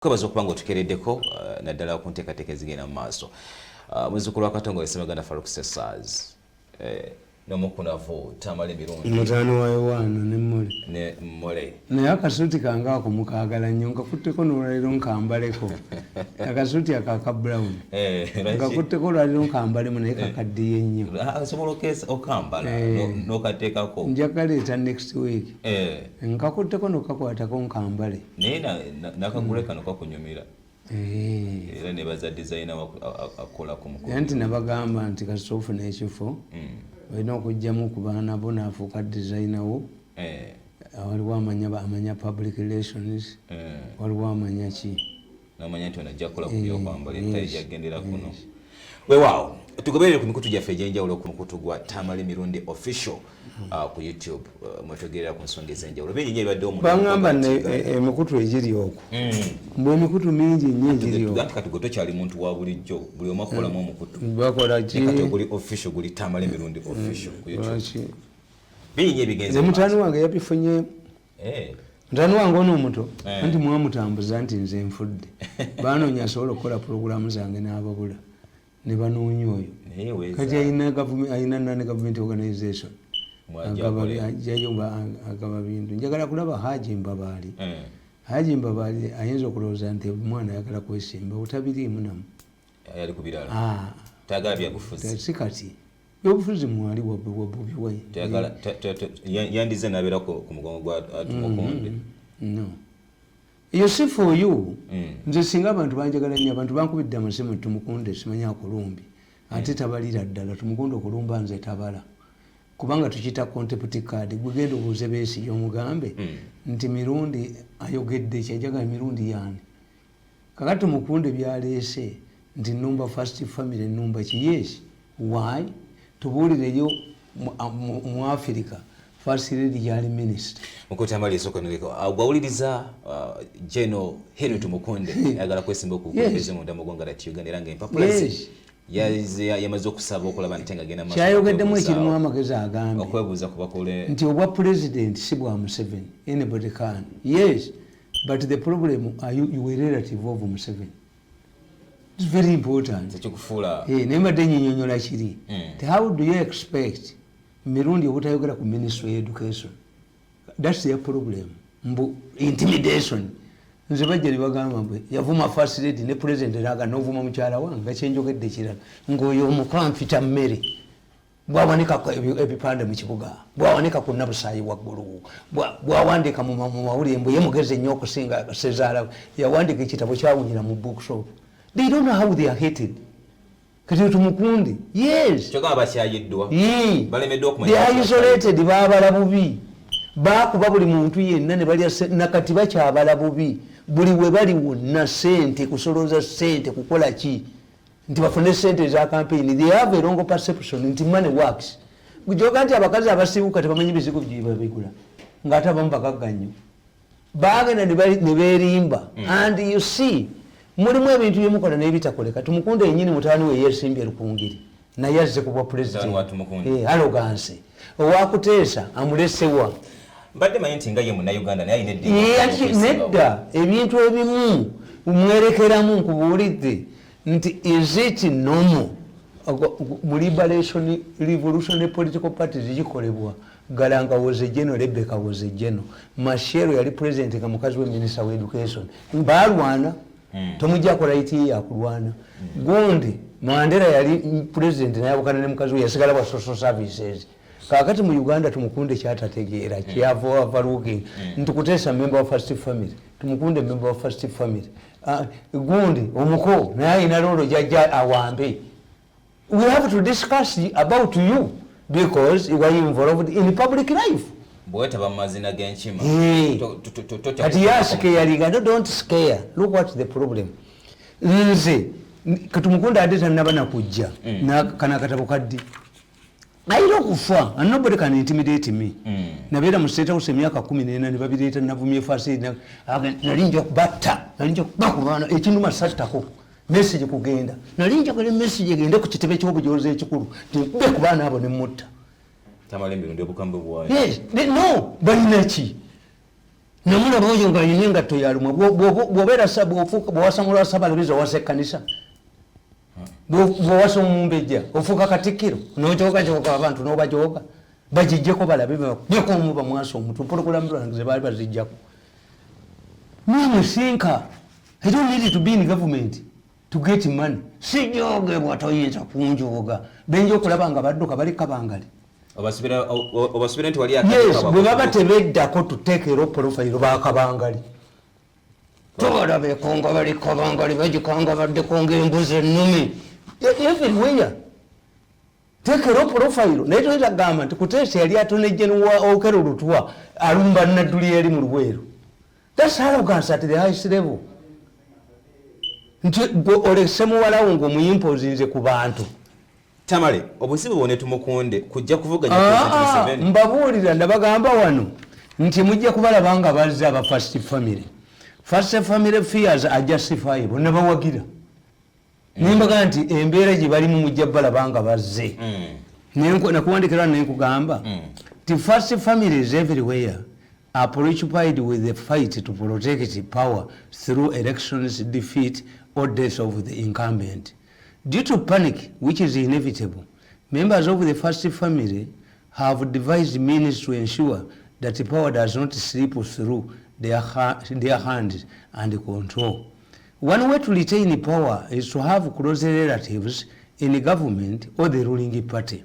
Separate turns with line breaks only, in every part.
Kwebaza okuba nga otukereddeko, naddala ku nteekateeka ezigenda mu maaso. Muzzukulu wa Katongole Ssemaganda Faruk Sesars, n'omukunavu Tamale Mirundi.
Mutaano wa Yowaana ne Mmole.
Ne Mmole.
Naye akasuuti kange ako mukaagala nnyo, nkakutteko n'olwaliro nkambaleko. Akasuuti ako aka brown. Nkakutteko olwaliro nkambalemu, naye kakaddiye nnyo.
Ah, osobola okambala n'okateekako.
Nja kaleeta next week. Nkakutteko nokakwatako nkambale.
Naye nakagule kano kakunyumira. Era nebaza designer akola ku mukulu.
Anti nabagamba nti kasita ofuna ekifo, olina okugyamu ku baana bo n'afuuka designer wo. Waliwo amanya public relations, waliwo amanya ki.
Namanya nti ono ajja kukola ku byokwambala, ettale lyagendera kuno. Weewaawo, tugoberere ku mikutu gyaffe egy'enjawulo, ku mukutu gwa Tamale Mirundi Official ku YouTube, mwetugerera ku nsonga ez'enjawulo. Bingi nnyo ebibaddewo mu
Baŋŋamba emikutu egiri okwo, mbwe emikutu mingi nnyo egiri okwo.
Anti kati gwe tokyali muntu wa bulijjo, buli omu akolamu omukutu.
Bakola ki?
Kati oguli official guli Tamale Mirundi Official ku YouTube.
Lwaki?
Bingi nnyo ebigenze
Nze mutaani wange yabifunye. Mutaani wange ono omuto, anti mwamutambuza nti nze nfudde, banoonya asobola okukola pulogulaamu zange n'ababula, ne banoonya oyo.
Naye weeza.
Kati alina nani government organization.
Mwajja
Agaba
akole.
Ajjayo agaba bintu. Njagala kulaba Haji Mbabaali. Haji Mbabaali ayinza okulowooza nti omwana ayagala kwesimba, otabiriimu namu.
Yali ku birala.
Ah,
Tayagala byabufuzi.
Si kati byobufuzi mwali wa Bobi Wine.
Tayagala yandize n'abeera ku mugongo gwa Tumukunde.
No, eyo si for you. Nze singa abantu banjagala nnyo, abantu bankubidde amasimu, Tumukunde simanyi akulumbi, ate tabalira ddala. Tumukunde okulumba nze tabala, kubanga tukiyita contempt card. Gwegenda obuuze Besigye, omugambe nti Mirundi ayogedde kyajagala. Mirundi yaani? Kakati Tumukunde byaleese nti numba first family, numba ki? Yes, why? Tubuulireyo mu Africa first lady yali minister?
Mukutamali esooka noleka gwawuliriza General Henry Tumukunde ayagala kwesimba okukulembeze munda mu ggwanga lya Uganda, era nga empapula ze yamaze okusaba okulaba nti nga agenda mu maaso
Kyayogeddemu
n'okwebuuzaawo.
Ekirimu amagezi agambye
Okwebuuza ku bakule
nti obwa president si bwa Museveni, anybody can. Yes, but the problem are you a relative of Museveni? It's very important.
Tekikufuula.
Eh, naye mbadde nyinyonyola kiri ti how do you expect Mirundi obutayogera ku Ministry of Education? That's their problem, mbu intimidation. Nze bajja ne bagamba mbu yavuma first lady ne president, eraga novuma mukyala wange, nga kyenjogedde kirala, ng'oyo omukampita mmere bwawanika ebipande mu kibuga, bwawanika ku Nabusaayi waggulu, bwawandika mu mawulire mbu ye mugezi nnyo okusinga sezaala. Yawandika ekitabo kyawunyira mu bookshop. They don't know how they are hated. Kati Tumukunde, yes.
Kyokka bakyayiddwa.
Yee.
Balemeddwa okumanya.
They are isolated. Babala bubi, bakuba buli muntu yenna ne balya nakati bakyabala bubi buli we bali wonna. Sente kusolooza, sente kukola ki, nti bafune sente eza campaign. They have a wrong perception nti money works. Joga nti abakazi abasibuka tebamanyi bizigo byebabigula, ngaate abamu bagagga nnyo, bagenda ne beerimba. And you see, mulimu ebintu byemukola n'ebitakoleka. Tumukunde yenyini mutaani we yesimbye Rukungiri, naye azze ku bwa
Mutaani wa Tumukunde.
President. Arrogance. Owakuteesa amulesewa?
Mbadde manyi nti nga ye Munnayuganda, naye alina eddembe
Ye, anti
okwesimbawo.
Nedda, ebintu ebimu mwerekeramu. Nkubuulidde nti is it normal mu liberation revolutionary political parties gikolebwa? Garang was a general, Rebecca was a general, Machel yali president nga mukazi we minister wa education. Balwana, tomujjako right ye yakulwana. Gundi Mandela yali president, nayawukana ne mukazi we, yasigala wa social services. Kakati mu Uganda Tumukunde kyatategeera kyava overlooking nti Kuteesa member wa first family, Tumukunde member wa first family. Ah, gundi omuko naye alina role jajja awambe. We have to discuss about you because you are involved in public life.
Bwetaba mu mazina g'enkima.
Eh.
Totya
Kati yascaringa. No, don't scare. Look what the problem. Nze Katumukunde ate tanaba nakujja. Kana akatabo kaddi ayina okufa, and nobody can intimidate me. Nabeera mu State House emyaka 14, ne babireeta navumye fasi, nali nja kubatta, nali nja kubakubaana. Ekinuma sattako message kugenda, nali njagala message egende ku kitebe ky'obujozi ekikulu nti mbe ku baana abo nemutta.
Tamala Emirundi, obukambwe bwayo.
Yes, no, balina ki? Namulaba oyo ng'alina engatto yalumwa. Bw'obeera bw'owasamula Ssaabalabizi, owasa ekkanisa, bw'owasa omumbejja ofuuka katikkiro, n'ojoogajoga abantu n'obajooga. Bagijjeko balabe, bakubeko omu bamwasa omutwe. Pulogulamu zange ze baali bazijjako. Namusinka, I don't need to be in government to get money. Sijogebwa, toyinza kunjooga. Benja okulaba nga badduka bali Kabangali.
Obasubira nti wali
Yes, bwe baba tebeddako tuteekera profile bakabangali, tubalabeko nga bali Kabangali, bagikanga baddeko ngaembuzi ennume everywhere. Tekera profile, naye toyinza kugamba nti Kuteesa yali attorney general wa Okello Lutwa alumba Nadduli yali mu Luweero. That's arrogance at the highest level, nti gwe olese muwalawo ngaomuyimpozinze ku bantu.
Tamale, obuzibu bwone Tumukunde kujja kuvuganya President Museveni.
Mbabuulira, nabagamba wano nti mujja kubalaba nga bazze aba first family. First family fears are justifiable, nebawagira nembaga nti embeera gye balimu mujja balaba nga bazze. Nakuwandikira nenkugamba ti first families everywhere are preoccupied with the fight to protect power through elections, defeat or death of the incumbent. Due to panic, which is inevitable, members of the first family have devised means to ensure that power does not slip through their hands and control. One way to retain power is to have close relatives in government or the ruling party.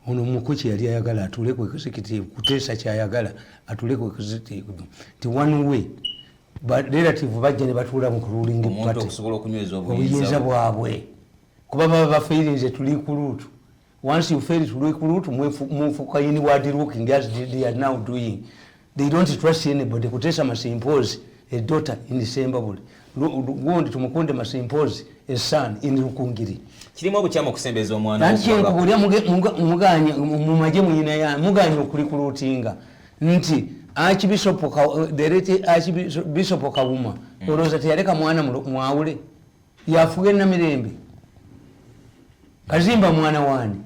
Ono muko yali ayagala atule ku executive, Kuteesa kyayagala atule ku executive, ti one way ba relative bajja ne batuula mu ruling
Omuntu
party
okusobola okunyweza
obuyinza
obuyinza.
bwabwe, kuba baba bafairinze to recruit. Once you fail to recruit, mufuka inward looking, as they are now doing. They don't trust anybody. Kutesa must impose a daughter in Sembabule. Gundi Tumukunde must impose a son in Rukungiri.
Kirimu obukyamu okusembeza omwana.
Anti kyenkubulya, muganye mumagye muyina ya muganye okurecruitinga nti Archbishop the late Archbishop Kawuma, olowooza teyaleka mwana mwawule yafuga enamirembe? Kazimba mwana wani?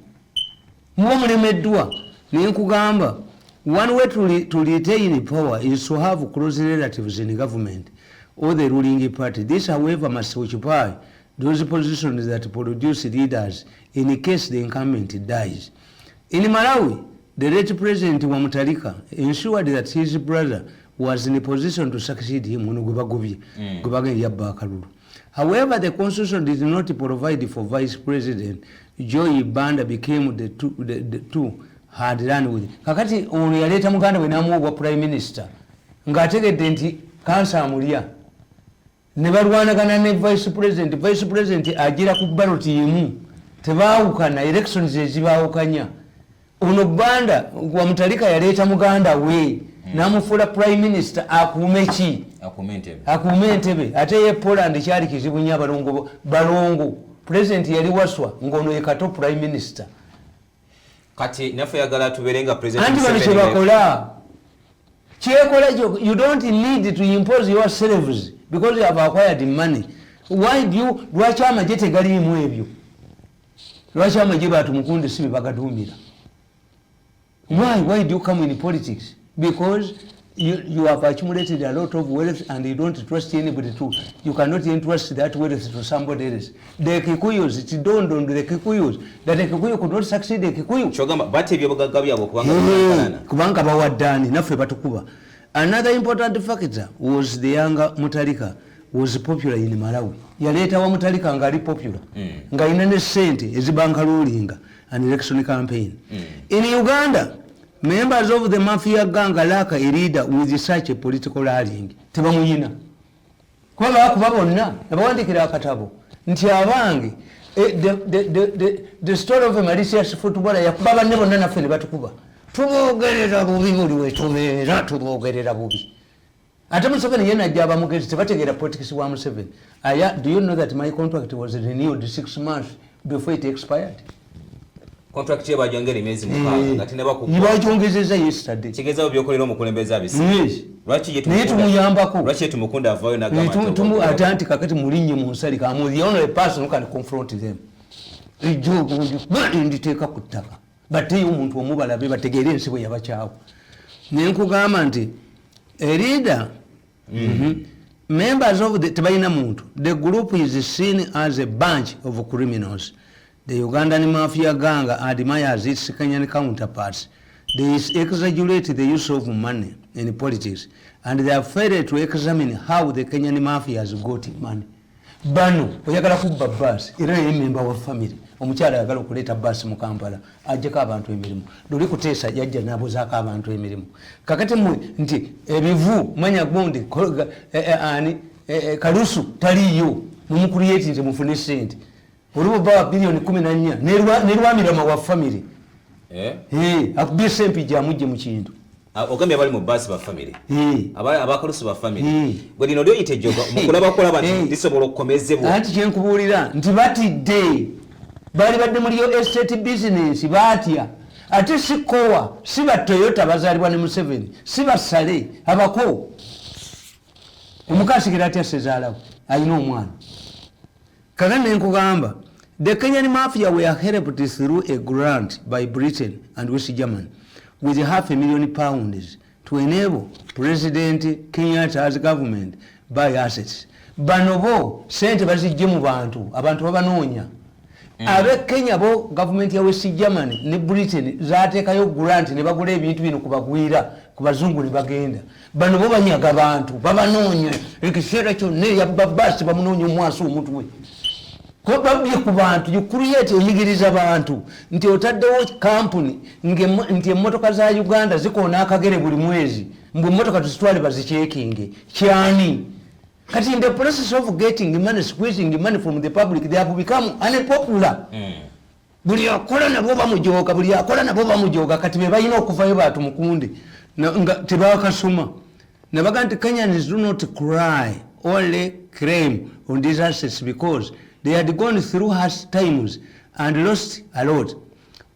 Muba mulemeddwa. Nenkugamba, one way to retain power is to have close relatives in government or the ruling party. This, however, must occupy those positions that produce leaders in case the incumbent dies. In Malawi, the late President wa Mutharika ensured that his brother was in a position to succeed him. Ono gwe bagobye, gwe bagenda yabba akalulu. However, the constitution did not provide for vice president. Joy Banda became the two had run with. Kakati ono yaleeta muganda we n'amuwa obwa prime minister ng'ategedde nti kansa amulya, ne balwanagana ne vice president. Vice president agira ku ballot emu, tebaawukana, elections ezibaawukanya. Ono Banda wa Mutharika yaleeta muganda we n'amufuula prime minister akuume ki?
Akuume entebe.
Akuume entebe. Ate ye Poland kyali kizibu nnyo, abalongo balongo. President yali Waswa, ng'ono ye Kato prime minister.
Kati naffe yagala tubeere nga President
Anti bano
Museveni.
Kyebakola kyekola kyo, you don't need to impose yourselves because you have acquired money. Why do you, lwaki amagye tegaliimu ebyo? Lwaki amagye batumukunde si be bagaduumira? Why do you come in politics? Because you have accumulated a lot of wealth and you don't trust anybody to, you cannot entrust that wealth to somebody else. The Kikuyus, it dawned on the Kikuyus that the Kikuyu could not succeed the Kikuyu.
Kyogamba bata ebyobugagga byabwe okubanga byankalana.
Kubanga bawaddaani naffe batukuba. Another important factor was the younger Mutharika was popular in Malawi. Yaleetawa Mutharika ngaali popular, ng'alina ne sente ezibankalulinga an election campaign. In Uganda, members of the mafia gang lack a leader with such a political rallying. Tebamuyina, kuba bakuba bonna. Nabawandikira akatabo nti abange, the story of a malicious footballer. Yakuba banne bonna, naffe ne batukuba. Tubogerera bubi buli wetubeera, tubogerera bubi. Ate Museveni ye najja aba mugezi, tebategeera politics wa Museveni. Aya, do you know that my contract was renewed 6 months before it expired?
Contract ye bagyongera emyezi 6 nga tenaba kuggwa.
Bagyongezeza yesterday.
Kitegeeza byokolera omukulembeze abisi.
Yes.
Lwaki ye
Naye tumuyambako.
Lwaki ye Tumukunda avaayo n'agamba nti
Ate anti kakati mulinnye mu nsali kamu, the only person who can confront them, ejoogo nditeeka ku ttaka, bateeyo omuntu omubalabe bategeere ensi bwe yabakyawo. Nenkugamba nti A leader, Members of the tebalina muntu. The group is seen as a bunch of criminals. The Ugandan mafia gang admires its Kenyan counterparts. They exaggerate the use of money in politics, and they are failed to examine how the Kenyan mafia has got money. Bano oyagala kubba baasi, era ye member wa family. Omukyala ayagala okuleeta baasi mu Kampala, ajjeko abantu emirimu. Luli Kuteesa yajja nabuzaako abantu emirimu. Kakati mwe nti ebivu manya gundi ani Kalusu taliyo, mumucreate nti mufune sente. Olibo bawa biliyoni 14 nerwamirama wa family. Akubye Sempijja amugje mu kintu.
Ogambye abali mu baasi ba family, abakalusu ba family. Gwe lino lyoyita ejjoga mukulaba kulaba nti lisobola okukomezebwa?
Anti kyenkubuulira nti batidde, baali badde mu real estate business, baatya. Ate si kowa, si ba Toyota bazaalibwa ne Museveni, si basale abako. Omukasigera atya sezaalawo alina omwana? Kakati nenkugamba, the Kenyan mafia were helped through a grant by Britain and West Germany with £500,000 to enable President Kenyatta's government buy assets. Bano bo sente bazijje mu bantu, abantu babanoonya. Abe Kenya bo gavumenti ya West Germany ne Britain zateekayo grant ne bagula ebintu bino kubagwira, ku bazungu ne bagenda. Bano bo banyaga bantu, babanoonya ekiseera kyonna. Eyabba basi bamunoonya omwasi omutwe. Ko babye ku bantu. You create, oyigiriza bantu nti otaddewo kampuni nti emmotoka za Uganda zikoona akagere buli mwezi, mbwe emmotoka tuzitwale bazicheckinge kyani. Kati in the process of getting money, squeezing money from the public, they have become unpopular. Buli akola nabo bamujoga, buli akola nabo bamujoga. Kati be balina okuvayo batumukunde nga tebakasoma. Nabaga nti Kenyans do not cry, only claim on these assets because they had gone through harsh times and lost a lot.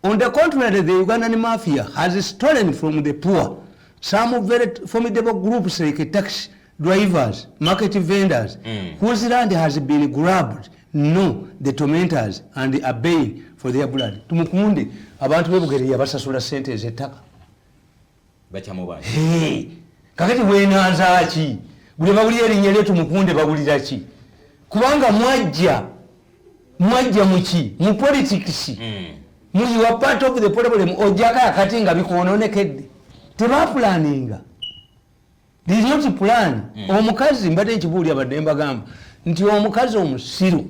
On the contrary, the Ugandan mafia has stolen from the poor. Some very formidable groups like taxi drivers, market vendors, whose land has been grabbed, know the tormentors and are baying for their blood. Tumukunde abantu b'ebugere yabasasula sente ez'ettaka.
Bakyamubanja.
Hey, kakati bwenanzaaki buli bawulira erinnya lye Tumukunde bawulira ki? Kubanga mwajja muki? Mu politics. You are part of the problem. Ojjako akati nga bikwononekedde. Tebapulaninga, did not plan. Omukazi mbadde nkibuulira, badde mbagamba nti omukazi omusiru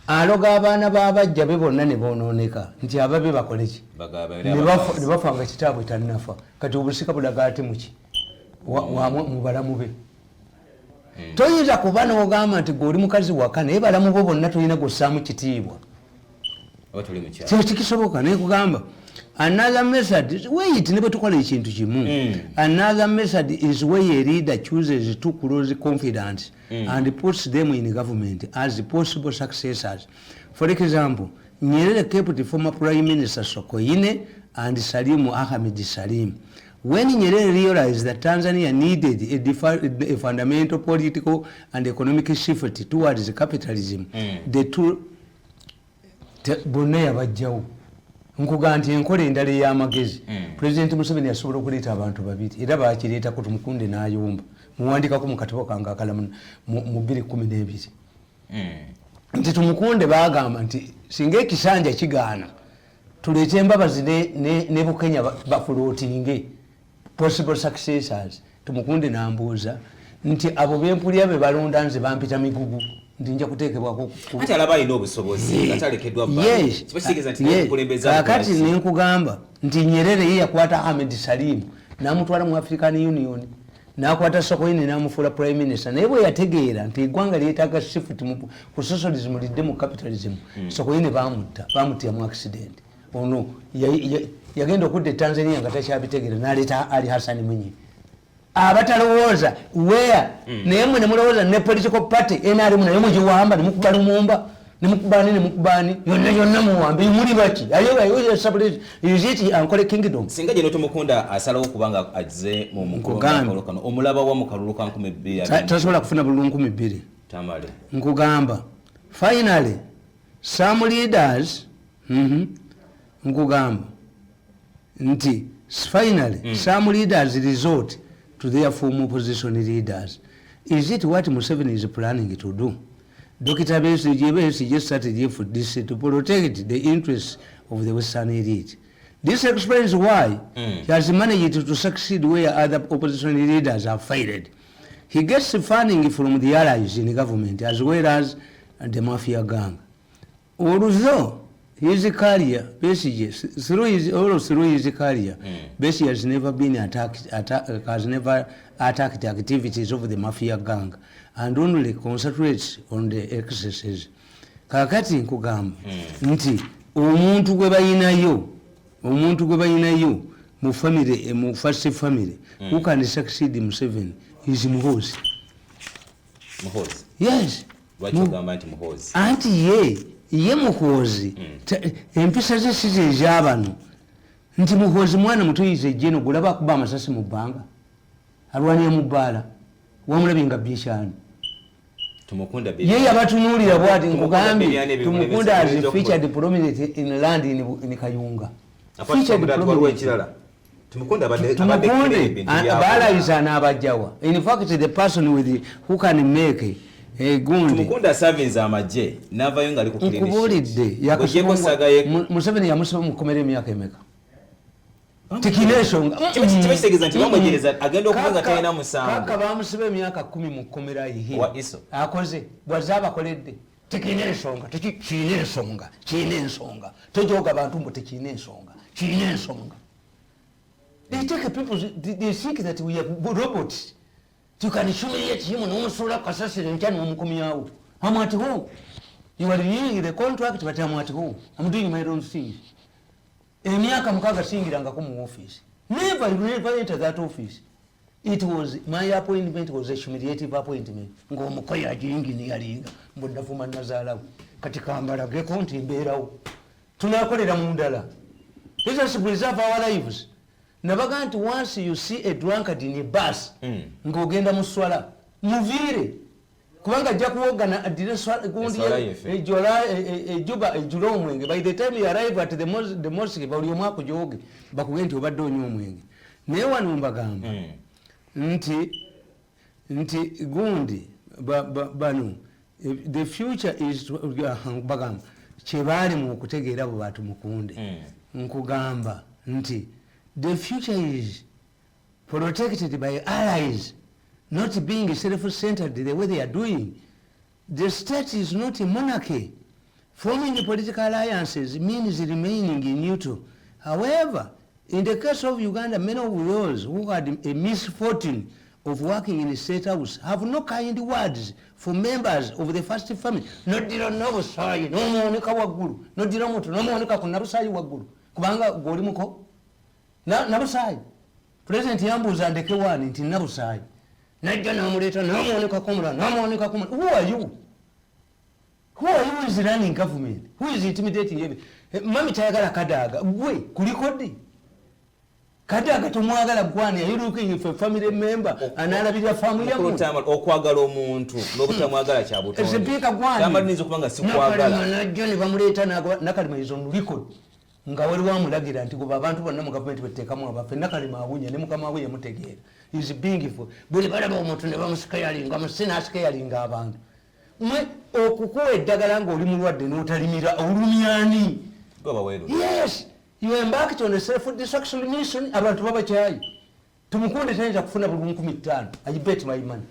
aloga abaana b'abajja be bonna ne bonooneka nti ababe bakole ki? Ne bafa nga kitaabwe tannafa. Kati obusika bulaga ate muki? Mu balamu be. Toyinza kuba n'ogamba nti gwe oli mukazi waka, naye balamu bo bonna tolina gossaamu kitiibwa.
Oba tuli mukyalo.
Kino kikisoboka. Naye kugamba another method, wait, ne bwe tukola ekintu kimu. Another method is where a leader chooses two close confidants and puts them in government as possible successors. For example, Nyerere kept former Prime Minister Sokoine and Salimu Ahmed Salim. When Nyerere realized that Tanzania needed a fundamental political and economic shift towards capitalism, the two bonna yabajjawo. Nkuga nti enkola endala ey'amagezi, Pulezidenti Museveni asobola okuleeta abantu babiri, era bakireetako Tumukunde n'ayomba. Muwandikako mu katabo kange akala mu 212 nti Tumukunde bagamba nti singa ekisanja kigaana, tuleete Embabazi ne Bukenya bafloatinge possible successors. Tumukunde nambuuza nti abo bempulira be balonda, nze bampita migugu, nti nja kuteekebwako
Ati alaba alina obusobozi nga talekeddwa.
Yes.
Kiba kitegeeza nti omukulembeze
Kakati nenkugamba nti Nyerere ye yakwata Ahmed Salim namutwala mu African Union, nakwata Sokoine namufuula prime minister. Naye bwe yategeera nti eggwanga lyetaaga shift ku socialism lidde mu capitalism, Sokoine bamutta, bamuttira mu accident. Ono yagenda okudda e Tanzania nga takyabitegeera, naleeta Ali Hassan Mwinyi. Abatalowooza where? Naye mwe nemulowooza ne political party NRM naye mugiwamba, nemukuba Lumumba, nemukubani, nemukubani, yonna yonna muwambe. Muli baki? Is it Ankole kingdom?
Singa gye Tumukunda asalawo kubanga azze mu
Nkugambye.
kano, omulaba wa mu kalulu ka 2000?
Tasobola kufuna bululu 2000.
Tamale.
Nkugamba, finally some leaders, nkugamba nti finally some leaders resort to their former opposition leaders. Is it what Museveni is planning to do? Dr. Besigye, Besigye strategy for this to protect the interests of the Western elite. This explains why he has managed to succeed where other opposition leaders have failed. He gets funding from the allies in government as well as the mafia gang. Although his career, Besigye, through his, all through his career, Besigye has never been attacked, has never attacked the activities of the mafia gang and only concentrates on the excesses. Kakati nkugamba nti omuntu gwe bayinayo mu family, mu first family, who can succeed Museveni is Muhoozi.
Muhoozi?
Yes.
Lwaki ogamba nti Muhoozi?
Anti ye Muhoozi, empisa ze si zezabano, nti Muhoozi mwana mutuyiza ejjeno, gulaba akuba amasasi mu bbanga, alwanira mu bbaala, wamulabye nga byekyani.
Tumukunda
Ye yabatunuulira bwati.
Tumukunda.
Nkugambye.
Biryani.
Tumukunda has featured prominent in land in Kayunga. Featured
Waliwo
prominent.
ekirala, Tumukunda abadde
Tumukunde
ebintu byakola.
Balayisa n'abajjawa. In fact, the person with who can make gundi.
Tumukunda asavinze amagye n'avayo ng'ali ku clean sheet.
Nkubuulidde.
Ng'ogyeko saga ye.
Museveni yamusiba mukomera emyaka emeka? Tekina ensonga.
Kiba kitegeeza nti bamwegereza agenda okuba nga talina musango.
Kaka bamusiba emyaka 10 mu kkomera ihe.
Wa Iso.
Akoze bwaze abakoledde tekirina ensonga, kirina ensonga, kirina ensonga. Tojoga bantu mbu tekirina ensonga, kirina ensonga. They take people, they think that we are robots. You can humiliate him n'omusuula kasasiro enkya n'omukomyawo. I'm at home. You are renewing the contract, but I'm at home. I'm doing my own things. Emyaka 6 singirangako mu office. Never, never enter that office. It was, my appointment was a humiliative appointment. Ng'omukoyi agiyinginiyalinga mbu navuma nazaalawo. Kati kambalageko nti mbeerawo. Tunakolera mu ndala. Let us preserve our lives. Nabaga nti once you see a drunkard in a bus, ng'ogenda mu swala, muviire, kubanga ajja kuwogana addire gundi.
Eswala yeffe.
Ejola ejuba ejula omwenge. By the time you arrive at the mosque, buli omu akujoge, bakuge nti obadde onywa omwenge. Naye wano mbagamba nti gundi bano the future is bagamba kyebaali mu okutegeera bwe batumukunde. Nkugamba nti the future is protected by allies, not being self-centered the way they are doing. The state is not a monarchy. Forming political alliances means remaining neutral. However, in the case of Uganda, many of those who had a misfortune of working in the State House have no kind words for members of the first family. Noddira nabusaayi n'omuwanika waggulu, noddira omuntu n'omuwanika ku nabusaayi waggulu, kubanga gw'oli muko nabusaayi. Pulezidenti yambuuza ndeke waani, nti nabusaayi najja namuleeta namuwanikako omulala, namuwanikako omulala. Who are you? Who are you? Who is running government? Who is intimidating every mami tayagala Kadaaga, gwe kuliko ddi? Kadaaga tomwagala gwani? Are you looking for a family member analabirira faamu
Mukulu
yammwe?
Tamale, okwagala omuntu n'obutamwagala kya butonde.
Sipiika gwani?
Tamale, niyinza okuba nga sikwagala.
Nakalema najja ne bamuleeta Nakalema is on record nga waliwo amulagira nti goba abantu bonna mu gavumenti beteekamu abaffe. Nakalema awunya ne mukama we yamutegeera is being for buli balaba omuntu ne bamusikayalinga musinaasikayalinga abantu. Mwe okukuwa eddagala ng'oli mulwadde n'otalimira, olumyani?
Goba weeru.
Yes, you embarked on a self destruction mission. Abantu babakyayi. Tumukunde tayinza kufuna buli 5,000. I bet my money.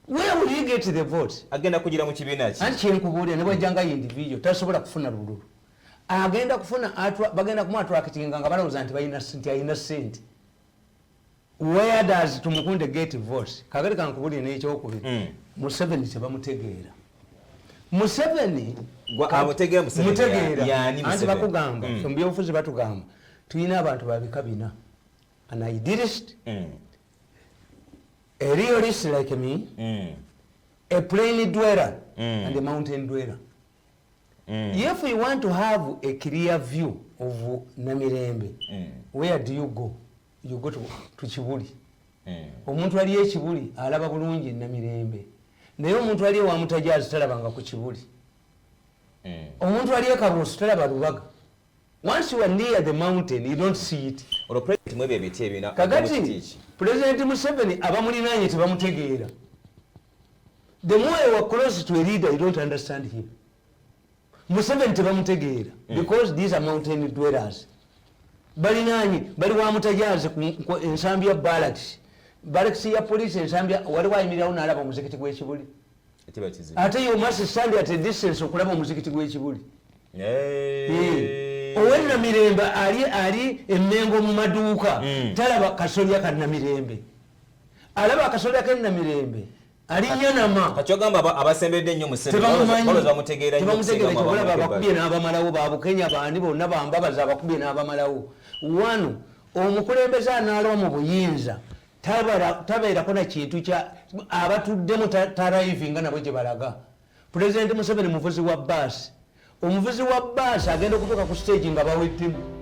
Where will you get the vote?
Agenda kugira mu kibiina ki?
Anti kyenkubuulira, ne bwajjanga individual tasobola kufuna lululu. Agenda kufuna bagenda kumuattractinga nga balowooza nti balina nti alina sente. Where does Tumukunde get votes? Kakati kankubuulire n'ekyokubiri. Museveni tebamutegeera. Museveni
Amutegeera Museveni
mutegeera.
Yaani
Anti
Museveni?
bakugamba, mu byobufuzi batugamba tulina abantu babika bina: an idealist, a realist like me, a plain dweller, and a mountain dweller. If you want to have a clear view of Namirembe, where do you go? You go to Kibuli. Omuntu ali ekibuli alaba bulungi Namirembe, naye omuntu ali ewamutajazi talabanga ku Kibuli. Omuntu ali ekabuusu talaba Lubaga. Once you are near the mountain, you don't see it.
Olwo president mwebyo ebiti ebina
Kakati President Museveni abamulinaanye tebamutegeera. The more you are close to a leader, you don't understand him. Museveni tebamutegeera because these are mountain dwellers. Balinaanye bali wa mutajazi ku Ensambya barracks, barracks ya police Ensambya. Waliwo ayimirirawo n'alaba omuzikiti gw'Ekibuli.
Kiba kizibu.
Ate you must stand at a distance okulaba omuzikiti gw'Ekibuli. Owenamirembe ali Emmengo mu maduuka, talaba kasolya Kannamirembe. Alaba akasolya Kennamirembe ali Nyanama.
Kakyogamba abasembedde ennyo Museveni
Tebamumanyi.
balowooza bamutegeera nnyo
Tebamutegeera.
okusinga
Kyobulaba
mu
abakubye n'abamalawo, Babukenya, baani bonna bambabaza, abakubye n'abamalawo. Wano omukulembeze anaalwa mu buyinza tabeerako na kintu kya abatuddemu tarivinga nabo gye balaga. Pulezidenti Museveni muvuzi wa baasi. Omuvuzi wa baasi agenda okutuuka ku stage nga baweddemu.